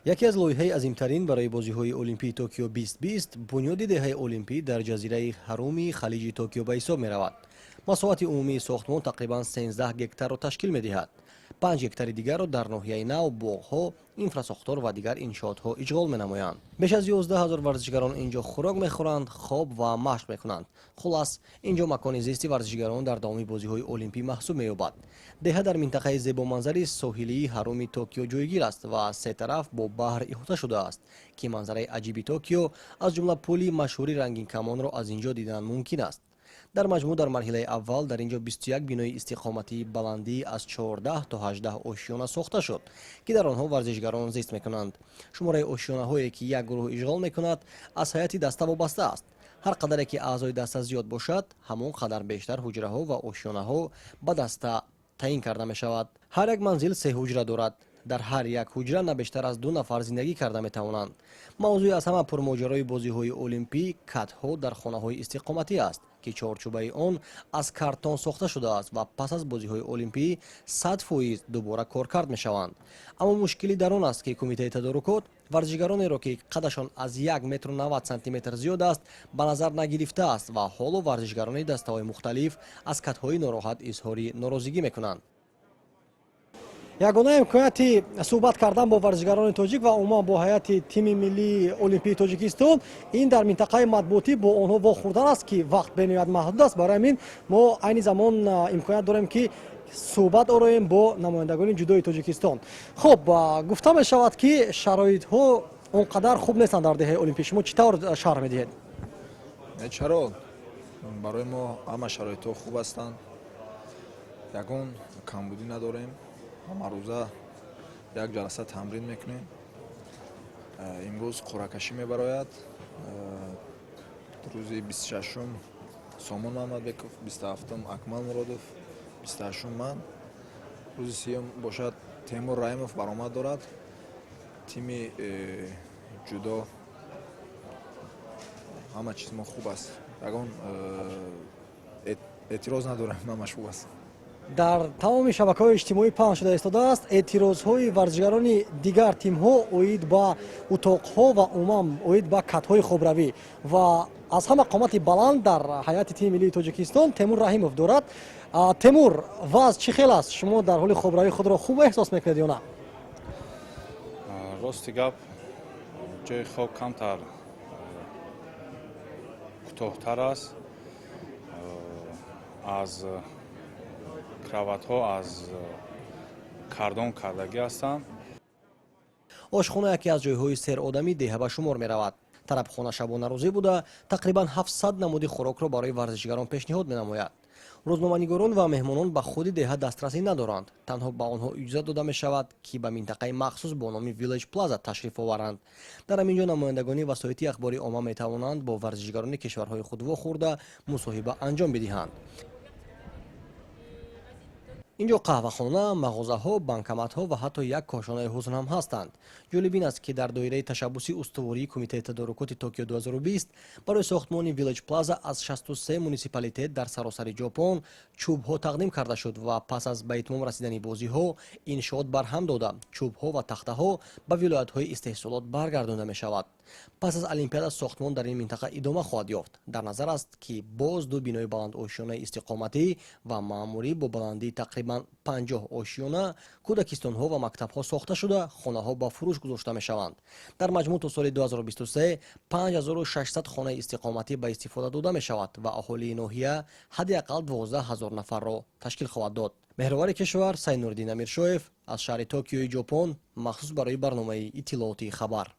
Яке аз лоиҳаи азимтарин барои бозиҳои Олимпии Токио 2020 бунёди деҳаи олимпӣ дар ҷазираи Ҳаруми халиҷи Токио ба ҳисоб меравад. Масоҳати умумии сохтмон тақрибан 13 гектарро ташкил медиҳад. 5 гектари дигарро дар ноҳияи нав боғҳо, инфрасохтор ва дигар иншоотҳо ишғол менамоянд. Беш аз 11 ҳазор варзишгарон ин ҷо хӯрок мехӯранд, хоб ва машқ мекунанд. Хулас, ин ҷо макони зисти варзишгарон дар давоми бозиҳои олимпӣ маҳсуб меёбад. Деҳа дар минтақаи зебоманзари соҳилии Ҳаруми Токио ҷойгир аст ва аз се тараф бо баҳр иҳота шудааст, ки манзараи аҷиби Токио, аз ҷумла пули машҳури рангинкамонро аз ин ҷо дидан мумкин аст. Дар маҷмӯъ, дар марҳилаи аввал дар ин ҷо 21 бинои истиқоматии баландии аз 14 то 18 ошёна сохта шуд, ки дар онҳо варзишгарон зист мекунанд. Шумораи ошёнаҳое, ки як гурӯҳ ишғол мекунад, аз ҳайати даста вобаста аст. Ҳар қадаре ки аъзои даста зиёд бошад, ҳамон қадар бештар ҳуҷраҳо ва ошёнаҳо ба даста таъин карда мешавад. Ҳар як манзил се ҳуҷра дорад. Дар ҳар як ҳуҷра на бештар аз ду нафар зиндагӣ карда метавонанд. Мавзӯи аз ҳама пурмоҷарои бозиҳои олимпӣ катҳо дар хонаҳои истиқоматӣ аст, ки чорчӯбаи он аз картон сохта шудааст ва пас аз бозиҳои олимпӣ 100% дубора коркард мешаванд. Аммо мушкилӣ дар он аст, ки кумитаи тадорукот варзишгаронеро, ки қадашон аз 1 метру 90 сантиметр зиёд аст, ба назар нагирифтааст ва ҳоло варзишгарони дастаҳои мухталиф аз катҳои нороҳат изҳори норозигӣ мекунанд. Ягона имконияти суҳбат кардан бо варзишгарони тоҷик ва умуман бо ҳайати тими миллии олимпии Тоҷикистон ин дар минтақаи матбуотӣ бо онҳо вохӯрдан аст, ки вақт бениҳоят маҳдуд аст. Барои ҳамин мо айни замон имконият дорем, ки суҳбат ороем бо намояндагони ҷудои Тоҷикистон. Хуб, гуфта мешавад, ки шароитҳо он қадар хуб нестанд дар деҳаи олимпӣ. Шумо чӣ тавр шарҳ медиҳед? Чаро, барои мо ҳама шароитҳо хуб ҳастанд, ягон камбудӣ надорем. Ҳамарӯза як ҷаласа тамрин мекунем. Имрӯз қуръакашӣ мебарояд. Рӯзи 26-ум Сомон Мамадбеков, 27-ум Акмал Муродов, 28-ум ман, рӯзи 30-ум бошад, Темур Раимов баромад дорад. Тими ҷудо, ҳама чиз мо хуб аст, ягон эътироз надорем, ҳамаш хуб аст. Дар тамоми шабакаҳои иҷтимоӣ паҳн шуда истодааст эътирозҳои варзишгарони дигар тимҳо оид ба утоқҳо ва умуман оид ба катҳои хобравӣ. Ва аз ҳама қомати баланд дар ҳайати тими миллии Тоҷикистон Темур Раҳимов дорад. Темур, вазъ чӣ хел аст? Шумо дар ҳоли хобравӣ худро хуб эҳсос мекунед ё на? Рости гап, ҷои хоб камтар кӯтоҳтар аст, аз кроватҳо аз картон кардагӣ ҳастанд. Ошхона яке аз ҷойҳои серодами деҳа ба шумор меравад. Тарабхона шабонарӯзӣ буда, тақрибан 700 намуди хӯрокро барои варзишгарон пешниҳод менамояд. Рӯзноманигорон ва меҳмонон ба худи деҳа дастрасӣ надоранд. Танҳо ба онҳо иҷозат дода мешавад, ки ба минтақаи махсус бо номи Village Plaza ташриф оваранд. Дар ҳамин ҷо намояндагони васоити ахбори омма метавонанд бо варзишгарони кишварҳои худ вохӯрда, мусоҳиба анҷом бидиҳанд. Ин ҷо қаҳвахона, мағозаҳо, банкоматҳо ва ҳатто як кошонаи ҳусн ҳам ҳастанд. Ҷолиб ин аст, ки дар доираи ташаббуси устувории кумитаи тадорукоти Токио 2020 барои сохтмони Village Plaza аз 63 муниципалитет дар саросари Ҷопон чӯбҳо тақдим карда шуд ва пас аз ба итмом расидани бозиҳо иншоот барҳам дода, чӯбҳо ва тахтаҳо ба вилоятҳои истеҳсолот баргардонда мешавад. Пас аз олимпиада сохтмон дар ин минтақа идома хоҳад ёфт. Дар назар аст, ки боз ду бинои баландошёнаи истиқоматӣ ва маъмурӣ бо баландии тақрибан 50 ошёна, кӯдакистонҳо ва мактабҳо сохта шуда, хонаҳо ба фурӯш гузошта мешаванд. Дар маҷмӯъ то соли 2023 5600 хонаи истиқоматӣ ба истифода дода мешавад ва аҳолии ноҳия ҳадди ақал 12 ҳазор нафарро ташкил хоҳад дод. Меҳровари кишвар, Сайнурддин Амиршоев аз шаҳри Токиои Ҷопон, махсус барои барномаи иттилоотии «Хабар».